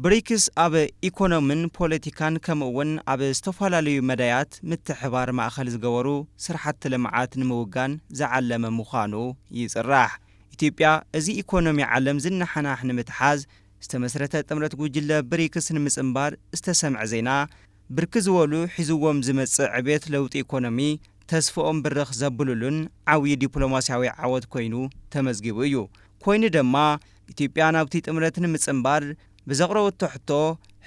ብሪክስ ኣብ ኢኮኖምን ፖለቲካን ከምኡ እውን ኣብ ዝተፈላለዩ መዳያት ምትሕባር ማእኸል ዝገበሩ ስራሕቲ ልምዓት ንምውጋን ዝዓለመ ምዃኑ ይፅራሕ። ኢትዮጵያ እዚ ኢኮኖሚ ዓለም ዝነሓናሕ ንምትሓዝ ዝተመስረተ ጥምረት ጉጅለ ብሪክስ ንምፅንባር ዝተሰምዐ ዜና፣ ብርክት ዝበሉ ሒዝዎም ዝመጽእ ዕቤት ለውጢ ኢኮኖሚ ተስፍኦም ብርኽ ዘብሉሉን ዓብዪ ዲፕሎማስያዊ ዓወት ኮይኑ ተመዝጊቡ እዩ። ኮይኑ ድማ ኢትዮጵያ ናብቲ ጥምረት ንምጽንባር ብዘቕረበቶ ሕቶ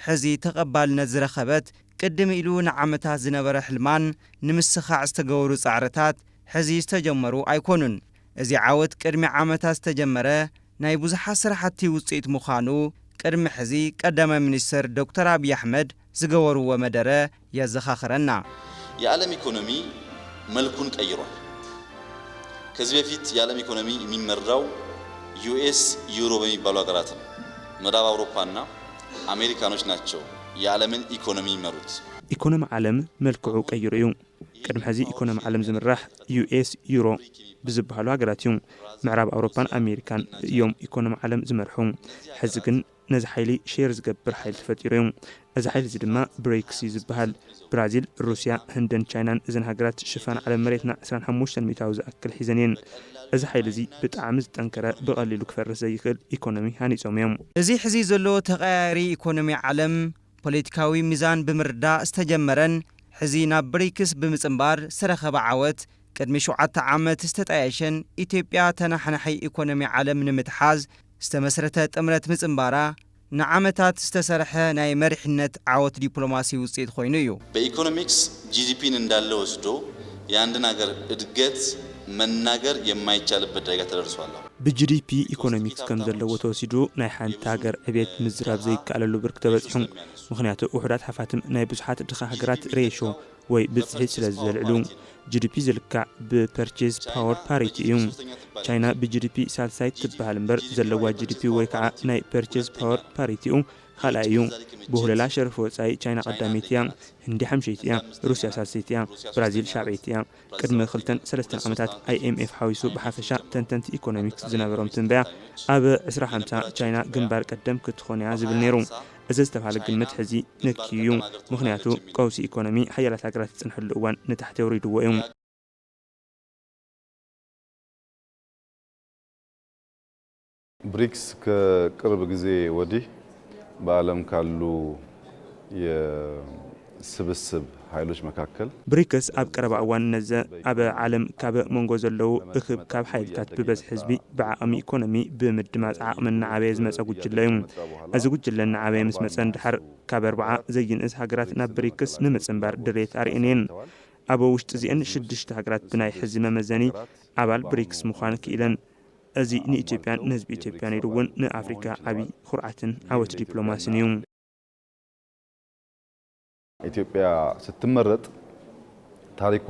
ሕዚ ተቐባልነት ዝረኸበት ቅድም ኢሉ ንዓመታት ዝነበረ ሕልማን ንምስኻዕ ዝተገበሩ ጻዕርታት ሕዚ ዝተጀመሩ ኣይኮኑን። እዚ ዓወት ቅድሚ ዓመታት ዝተጀመረ ናይ ብዙሓት ስራሕቲ ውፅኢት ምዃኑ ቅድሚ ሕዚ ቀዳማይ ሚኒስትር ዶክተር ኣብይ ኣሕመድ ዝገበርዎ መደረ የዘኻኽረና። የዓለም ኢኮኖሚ መልኩን ቀይሯል። ከዚህ በፊት የዓለም ኢኮኖሚ የሚመራው ዩ ኤስ፣ ዩሮ በሚባሉ ሀገራት ነው። ምዕራብ አውሮፓና አሜሪካኖች ናቸው የዓለምን ኢኮኖሚ የሚመሩት። ኢኮኖሚ ዓለም መልክዑ ቀይሩ እዩ። ቅድሚ ሕዚ ኢኮኖሚ ዓለም ዝምራሕ ዩ ኤስ፣ ዩሮ ብዝበሃሉ ሃገራት እዩ። ምዕራብ ኣውሮፓን ኣሜሪካን እዮም ኢኮኖሚ ዓለም ዝመርሑ። ሕዚ ግን ነዚ ሓይሊ ሼር ዝገብር ሓይሊ ተፈጢሩ እዩ። እዚ ሓይሊ እዚ ድማ ብሬክስ እዩ ዝበሃል። ብራዚል፣ ሩስያ፣ ህንድን ቻይናን እዘን ሃገራት ሽፋን ዓለም መሬትና ዕስራን ሓሙሽተን ሚእታዊ ዝኣክል ሒዘን እየን። እዚ ሓይሊ እዚ ብጣዕሚ ዝጠንከረ ብቐሊሉ ክፈርስ ዘይኽእል ኢኮኖሚ ሃኒጾም እዮም። እዚ ሕዚ ዘሎ ተቐያያሪ ኢኮኖሚ ዓለም ፖለቲካዊ ሚዛን ብምርዳእ ዝተጀመረን ሕዚ ናብ ብሪክስ ብምጽንባር ዝተረኸበ ዓወት ቅድሚ ሸውዓተ ዓመት ዝተጣየሸን ኢትዮጵያ ተናሓናሒ ኢኮኖሚ ዓለም ንምትሓዝ ዝተመስረተ ጥምረት ምጽንባራ ንዓመታት ዝተሰርሐ ናይ መሪሕነት ዓወት ዲፕሎማሲ ውፅኢት ኮይኑ እዩ። በኢኮኖሚክስ ጂዲፒን እንዳለ ወስዶ የአንድን ሀገር እድገት መናገር የማይቻልበት ደረጃ ተደርሷል። አሁን። ብጂዲፒ ኢኮኖሚክስ ከም ዘለዎ ተወሲዱ ናይ ሓንቲ ሃገር ዕቤት ምዝራብ ዘይከኣለሉ ብርኪ ተበፂሑ። ምኽንያቱ ውሑዳት ሓፋትም ናይ ብዙሓት ድኻ ሃገራት ሬሾ ወይ ብፅሒት ስለ ዘልዕሉ። ጂዲፒ ዝልካዕ ብ purchase power parity እዩ። ቻይና ብጂዲፒ ሳልሳይት ትበሃል እምበር ዘለዋ ጂዲፒ ወይ ከዓ ናይ purchase power parity ኡ ካልኣይ እዩ። ብውህለላ ሸርፊ ወፃኢ ቻይና ቀዳመይቲ እያ፣ ህንዲ ሓምሸይቲ እያ፣ ሩስያ ሳልሰይቲ እያ፣ ብራዚል ሻብዐይቲ እያ። ቅድሚ ክልተን ሰለስተን ዓመታት ኣይ ኤም ኤፍ ሓዊሱ ብሓፈሻ ተንተንቲ ኢኮኖሚክስ ዝነበሮም ትንበያ ኣብ ዕስራ ሓምሳ ቻይና ግንባር ቀደም ክትኾን እያ ዝብል ነይሩ። እዚ ዝተብሃለ ግምት ሕዚ ነክዩ እዩ። ምኽንያቱ ቀውሲ ኢኮኖሚ ሓያላት ሃገራት ዝፅንሐሉ እዋን ንታሕቲ ኣውሪድዎ እዩ። ብሪክስ ከቅርብ ጊዜ ወዲህ በዓለም ካሉ የስብስብ ኃይሎች መካከል ብሪክስ ኣብ ቀረባ እዋን ነዘ ኣብ ዓለም ካብ መንጎ ዘለዉ እክብካብ ሓይልታት ብበዝሒ ህዝቢ ብዓቕሚ ኢኮኖሚ ብምድማፅ ዓቕሚ እናዓበየ ዝመፀ ጉጅለ እዩ። እዚ ጉጅለ እናዓበየ ምስ መፀ ንድሓር ካብ ኣርብዓ ዘይንእስ ሃገራት ናብ ብሪክስ ንምፅንባር ድሌት ኣርእየን እየን። ኣብ ውሽጢ እዚኤን ሽዱሽተ ሃገራት ብናይ ሕዚ መመዘኒ ኣባል ብሪክስ ምዃን ክኢለን። እዚ ንኢትዮጵያን ንህዝቢ ኢትዮጵያን ኢሉ እውን ንኣፍሪካ ዓብዪ ኩርዓትን ዓወት ዲፕሎማስን እዩ። ኢትዮጵያ ስትመረጥ ታሪኳ፣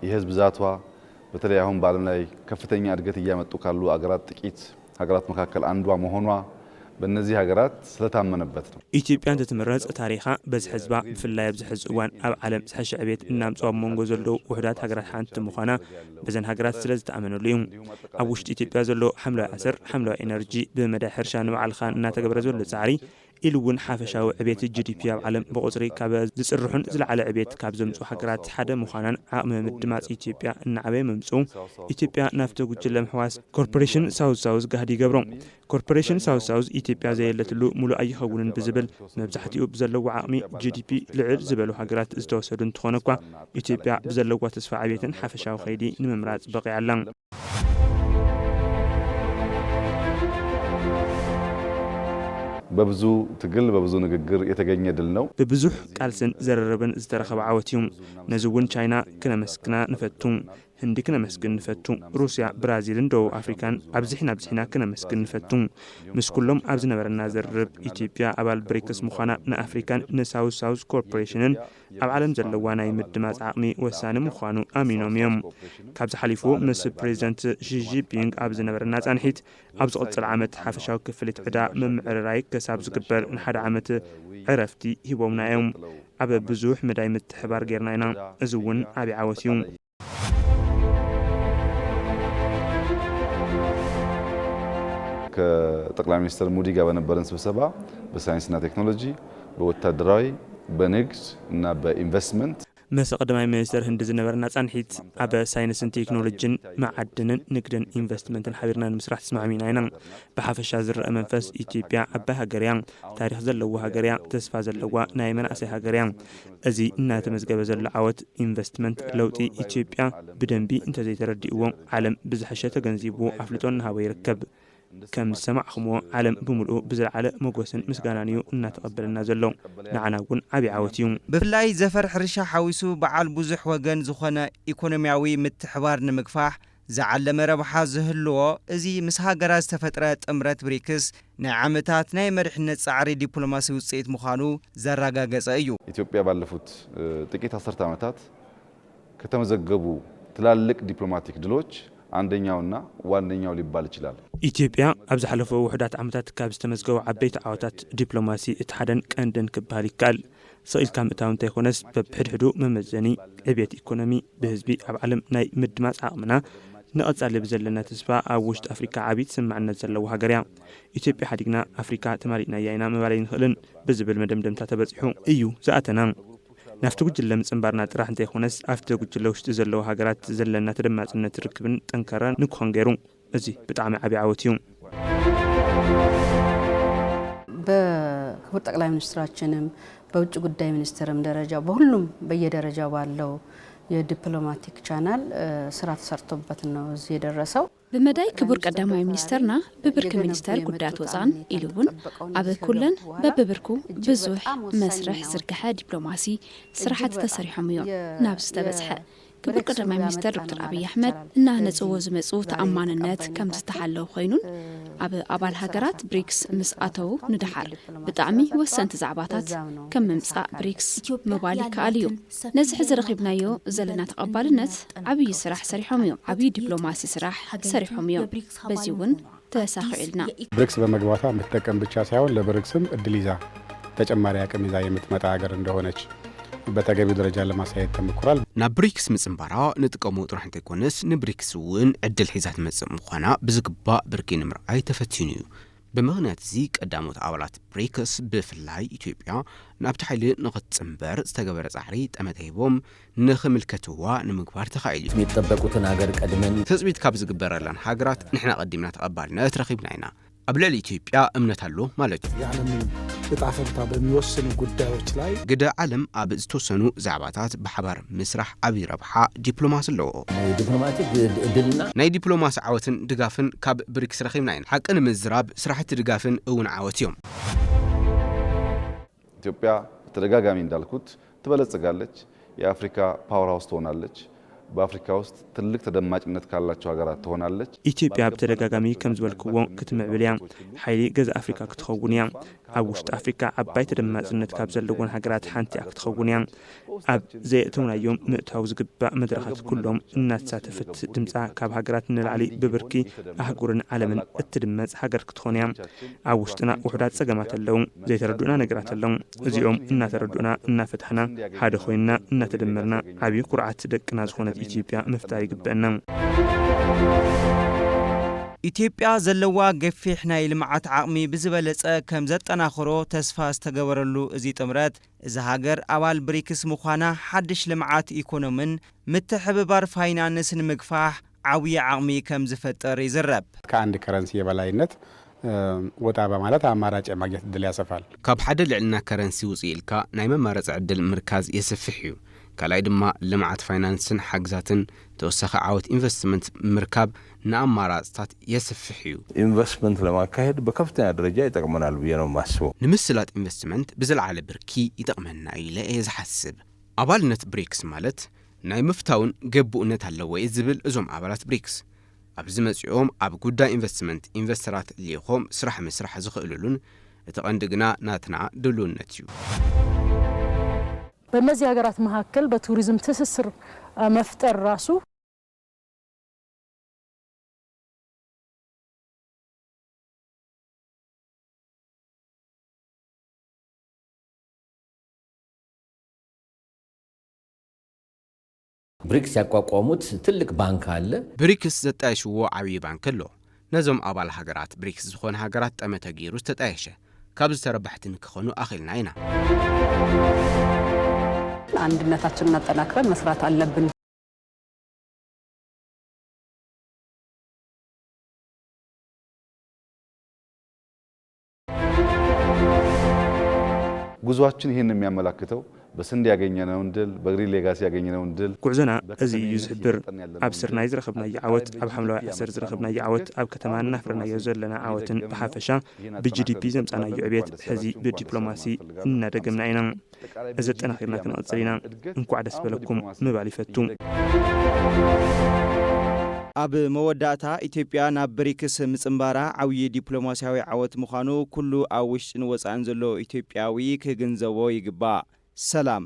የህዝብ ብዛቷ፣ በተለይ አሁን በዓለም ላይ ከፍተኛ እድገት እያመጡ ካሉ አገራት ጥቂት ሀገራት መካከል አንዷ መሆኗ በእነዚህ ሀገራት ስለታመነበት ነው። ኢትዮጵያ እንትትምረፅ ታሪኻ፣ በዝሒ ህዝባ፣ ብፍላይ ኣብዚ ሕዚ እዋን ኣብ ዓለም ዝሐሸ ዕቤት እናምፅኡ ኣብ መንጎ ዘለዉ ውሑዳት ሃገራት ሓንቲ ምዃና በዘን ሃገራት ስለዝተኣመነሉ እዩ። ኣብ ውሽጢ ኢትዮጵያ ዘሎ ሓምለዋይ ኣሰር፣ ሓምለዋይ ኤነርጂ፣ ብመዳይ ሕርሻ ንባዕልኻ እናተገበረ ዘሎ ፃዕሪ ኢሉ እውን ሓፈሻዊ ዕቤት ጂ ዲ ፒ ኣብ ዓለም ብቑፅሪ ካብ ዝፅርሑን ዝለዓለ ዕቤት ካብ ዘምፅኡ ሃገራት ሓደ ምዃናን ዓቕሚ ምድማፅ ኢትዮጵያ እናዓበየ ምምፅኡ ኢትዮጵያ ናብቲ ጉጅለ ምሕዋስ ኮርፖሬሽን ሳውዝ ሳውዝ ጋህዲ ይገብሮ። ኮርፖሬሽን ሳውዝ ሳውዝ ኢትዮጵያ ዘየለትሉ ሙሉእ ኣይኸውንን ብዝብል መብዛሕቲኡ ብዘለዎ ዓቕሚ ጂ ዲ ፒ ልዕል ዝበሉ ሃገራት ዝተወሰዱ እንትኾነ እኳ ኢትዮጵያ ብዘለዋ ተስፋ ዕቤትን ሓፈሻዊ ከይዲ ንምምራፅ በቒዓ ኣላ። በብዙ ትግል በብዙ ንግግር የተገኘ ድል ነው። ብብዙሕ ቃልስን ዘረርብን ዝተረኸበ ዓወት እዩ። ነዚ እውን ቻይና ክነመስግና ንፈቱ። ህንዲ ክነመስግን ንፈቱ። ሩስያ፣ ብራዚልን ደቡብ ኣፍሪካን ኣብዚሕና ኣብዚሕና ክነመስግን ንፈቱ። ምስ ኩሎም ኣብ ዝነበረና ዘርርብ ኢትዮጵያ ኣባል ብሪክስ ምዃና ንኣፍሪካን ንሳውዝ ሳውዝ ኮርፖሬሽንን ኣብ ዓለም ዘለዋ ናይ ምድማፅ ዓቕሚ ወሳኒ ምዃኑ ኣሚኖም እዮም። ካብዚ ሓሊፉ ምስ ፕሬዚደንት ሺ ጂንፒንግ ኣብ ዝነበረና ፃንሒት ኣብ ዝቕፅል ዓመት ሓፈሻዊ ክፍሊት ዕዳ ምምዕርራይ ክሳብ ዝግበር ንሓደ ዓመት ዕረፍቲ ሂቦምና እዮም። ኣብ ብዙሕ መዳይ ምትሕባር ጌርና ኢና። እዚ እውን ዓብዪ ዓወት እዩ። ከጠቅላይ ሚኒስትር ሙዲ ጋር በነበረን ስብሰባ በሳይንስና ቴክኖሎጂ፣ በወታደራዊ፣ በንግድ እና በኢንቨስትመንት። ምስ ቀዳማይ ሚኒስትር ህንዲ ዝነበረና ጻንሒት፣ ኣብ ሳይንስን ቴክኖሎጂን፣ መዓድንን፣ ንግድን ኢንቨስትመንትን ሓቢርና ንምስራሕ ተስማዕሚና ኢና። ብሓፈሻ ዝረአ መንፈስ፣ ኢትዮጵያ ዓባይ ሃገር እያ፣ ታሪኽ ዘለዋ ሃገር እያ፣ ተስፋ ዘለዋ ናይ መናእሰይ ሃገር እያ። እዚ እናተመዝገበ ዘሎ ዓወት ኢንቨስትመንት ለውጢ ኢትዮጵያ ብደንቢ እንተዘይተረዲእዎ፣ ዓለም ብዝሐሸ ተገንዚብዎ ኣፍልጦ እናሃቦ ይርከብ። ከም ዝሰማዕኹምዎ፣ ዓለም ብምልኡ ብዝለዓለ መጎስን ምስጋናን እዩ እናተቐበለና ዘሎ። ንዓና እውን ዓብዪ ዓወት እዩ። ብፍላይ ዘፈር ሕርሻ ሓዊሱ በዓል ብዙሕ ወገን ዝኾነ ኢኮኖሚያዊ ምትሕባር ንምግፋሕ ዝዓለመ ረብሓ ዝህልዎ፣ እዚ ምስ ሃገራት ዝተፈጥረ ጥምረት ብሪክስ ናይ ዓመታት ናይ መሪሕነት ጻዕሪ ዲፕሎማሲ ውጽኢት ምዃኑ ዘረጋገጸ እዩ። ኢትዮጵያ ባለፉት ጥቂት አስርተ ዓመታት ከተመዘገቡ ትላልቅ ዲፕሎማቲክ ድሎች አንደኛውና ዋነኛው ሊባል ይችላል። ኢትዮጵያ ኣብ ዝሓለፉ ውሑዳት ዓመታት ካብ ዝተመዝገቡ ዓበይቲ ዓወታት ዲፕሎማሲ እቲ ሓደን ቀንድን ክበሃል ይከኣል። ስቕ ኢልካ ምእታው እንተይኮነስ፣ በብሕድሕዱ መመዘኒ ዕብየት ኢኮኖሚ፣ ብህዝቢ ኣብ ዓለም ናይ ምድማፅ ዓቕምና፣ ንቐፃሊ ብዘለና ተስፋ ኣብ ውሽጢ ኣፍሪካ ዓብዪ ተሰማዕነት ዘለዎ ሃገር እያ። ኢትዮጵያ ሓዲግና ኣፍሪካ ተማሊእናያ ኢና ምባል ኣይንኽእልን ብዝብል መደምደምታ ተበፂሑ እዩ ዝኣተና። ናብቲ ጉጅለ ምፅንባርና ጥራሕ እንተይኮነስ፣ ኣብቲ ጉጅለ ውሽጢ ዘለዋ ሃገራት ዘለና ተደማፅነት ርክብን ጠንካራ ንክኾን ገይሩ። እዚ ብጣዕሚ ዓብዪ ዓወት እዩ። በክቡር ጠቅላይ ሚኒስትራችንም በውጭ ጉዳይ ሚኒስትርም ደረጃ በሁሉም በየደረጃው ባለው የዲፕሎማቲክ ቻናል ስራ ተሰርቶበት ነው እዚህ የደረሰው። ብመዳይ ክቡር ቀዳማይ ሚኒስተርና ብብርኪ ሚኒስተር ጉዳያት ወፃን ኢሉ እውን ኣብ ኩለን በብብርኩ ብዙሕ መስርሕ ዝርግሐ ዲፕሎማሲ ስራሕቲ ተሰሪሖም እዮም ናብ ዝተበፅሐ። ክቡር ቀዳማይ ሚኒስተር ዶክተር ኣብይ ኣሕመድ እናህነፅዎ ዝመፁ ተኣማንነት ከም ዝተሓለወ ኮይኑን ኣብ ኣባል ሃገራት ብሪክስ ምስ ኣተዉ ንደሓር ብጣዕሚ ወሰንቲ ዛዕባታት ከም ምምፃእ ብሪክስ ምባል ይከኣል እዩ። ነዚ ሕዚ ረኺብናዮ ዘለና ተቐባልነት ዓብዪ ስራሕ ሰሪሖም እዮም። ዓብዪ ዲፕሎማሲ ስራሕ ሰሪሖም እዮም። በዚ እውን ተሳኺዑልና። ብሪክስ በመግባቷ የምትጠቀም ብቻ ሳይሆን ለብሪክስም እድል ይዛ ተጨማሪ አቅም ይዛ የምትመጣ ሀገር እንደሆነች በተገቢው ደረጃ ለማሳየት ተሞክሯል። ናብ ብሪክስ ምጽንባራ ንጥቀሙ ጥራሕ እንተይኮነስ ንብሪክስ እውን ዕድል ሒዛ ትመጽእ ምዃና ብዝግባእ ብርኪ ንምርኣይ ተፈቲኑ እዩ። ብምኽንያት እዚ ቀዳሞት ኣባላት ብሪክስ ብፍላይ ኢትዮጵያ ናብቲ ሓይሊ ንኽትጽንበር ዝተገበረ ጻዕሪ ጠመተ ሂቦም ንኽምልከትዋ ንምግባር ተኻኢሉ እዩ። የሚጠበቁትን ሀገር ቀድመን ትጽቢት ካብ ዝግበረለን ሃገራት ንሕና ቀዲምና ተቐባልነት ረኺብና ኢና። ኣብ ልዕሊ ኢትዮጵያ እምነት ኣሎ ማለት እዩ። የዓለምን እጣ ፈንታ በሚወስኑ ጉዳዮች ላይ ግደ ዓለም ኣብ ዝተወሰኑ ዛዕባታት ብሓባር ምስራሕ ዓብዪ ረብሓ ዲፕሎማሲ ኣለዎ። ዲፕሎማቲክ ድልና ናይ ዲፕሎማሲ ዓወትን ድጋፍን ካብ ብሪክስ ረኺብና ኢና። ሓቂ ንምዝራብ ስራሕቲ ድጋፍን እውን ዓወት እዮም። ኢትዮጵያ በተደጋጋሚ እንዳልኩት ትበለጽጋለች። የአፍሪካ ፓወር ሃውስ ትሆናለች። በአፍሪካ ውስጥ ትልቅ ተደማጭነት ካላቸው ሀገራት ትሆናለች። ኢትዮጵያ ብተደጋጋሚ ከም ዝበልክዎ ክትምዕብል እያ። ሓይሊ ገዛ ኣፍሪካ ክትኸውን እያ። ኣብ ውሽጢ ኣፍሪካ ዓባይ ተደማፅነት ካብ ዘለወን ሃገራት ሓንቲ እያ ክትኸውን እያ። ኣብ ዘየእተውናዮም ምእታው ዝግባእ መድረኻት ኩሎም እናተሳተፈት ድምፃ ካብ ሃገራት ንላዕሊ ብብርኪ ኣህጉርን ዓለምን እትድመፅ ሃገር ክትኾን እያ። ኣብ ውሽጥና ውሑዳት ፀገማት ኣለዉ። ዘይተረድኡና ነገራት ኣለዉ። እዚኦም እናተረድኡና እናፈታሕና ሓደ ኮይንና እናተደመርና ዓብዪ ኩርዓት ደቅና ዝኾነት ኢትዮጵያ ምፍጣር ይግበአና። ኢትዮጵያ ዘለዋ ገፊሕ ናይ ልምዓት ዓቕሚ ብዝበለፀ ከም ዘጠናኽሮ ተስፋ ዝተገበረሉ እዚ ጥምረት፣ እዛ ሃገር ኣባል ብሪክስ ምዃና ሓድሽ ልምዓት ኢኮኖምን ምትሕብባር ፋይናንስ ንምግፋሕ ዓብዪ ዓቕሚ ከም ዝፈጥር ይዝረብ። ከአንድ ከረንሲ የበላይነት ወጣ በማለት አማራጭ የማግኘት እድል ያሰፋል። ካብ ሓደ ልዕልና ከረንሲ ውፅእ ኢልካ ናይ መማረፂ ዕድል ምርካዝ የስፍሕ እዩ። ካልኣይ ድማ ልምዓት ፋይናንስን ሓግዛትን ተወሳኺ ዓወት ኢንቨስትመንት ምርካብ ንኣማራፅታት የስፍሕ እዩ። ኢንቨስትመንት ለማካሄድ በከፍተኛ ደረጃ ይጠቅመናል ብዬ ነው የማስበው። ንምስላጥ ኢንቨስትመንት ብዝለዓለ ብርኪ ይጠቕመና እዩ ኢለ እየ ዝሓስብ። ኣባልነት ብሪክስ ማለት ናይ ምፍታውን ገቡእነት ኣለዎ እየ ዝብል እዞም ኣባላት ብሪክስ ኣብዚ መጺኦም ኣብ ጉዳይ ኢንቨስትመንት ኢንቨስተራት ልኢኾም ስራሕ ምስራሕ ዝኽእልሉን እቲ ቀንዲ ግና ናትና ድልውነት እዩ። በእነዚህ ሀገራት መካከል በቱሪዝም ትስስር መፍጠር ራሱ ብሪክስ ያቋቋሙት ትልቅ ባንክ አለ። ብሪክስ ዘጣየሽዎ ዓብዪ ባንክ ኣሎ። ነዞም ኣባል ሃገራት ብሪክስ ዝኾነ ሃገራት ጠመተ ገይሩ ዝተጣየሸ ካብዚ ተረባሕቲ ንክኾኑ ኣኽኢልና ኢና። አንድነታችንን አጠናክረን መስራት አለብን። ጉዟችን ይህን የሚያመላክተው በስንዴ ያገኘነውን ድል፣ በግሪን ሌጋሲ ያገኘነውን ድል ጉዕዞና እዚ እዩ ዝሕብር። ኣብ ስርናይ ዝረኸብናዮ ዓወት፣ ኣብ ሓምለዋይ ኣሰር ዝረኸብናዮ ዓወት፣ ኣብ ከተማ እናፍረናዮ ዘለና ዓወትን ብሓፈሻ ብጂዲፒ ዘምጻናዮ ዕብየት ሕዚ ብዲፕሎማሲ እናደገምና ኢና። እዚ ኣጠናኺርና ክንቕጽል ኢና። እንኳዕ ደስ በለኩም ምባል ይፈቱ። ኣብ መወዳእታ ኢትዮጵያ ናብ ብሪክስ ምጽንባራ ዓብዪ ዲፕሎማስያዊ ዓወት ምዃኑ ኩሉ ኣብ ውሽጥን ወጻእን ዘሎ ኢትዮጵያዊ ክግንዘቦ ይግባእ። ሰላም።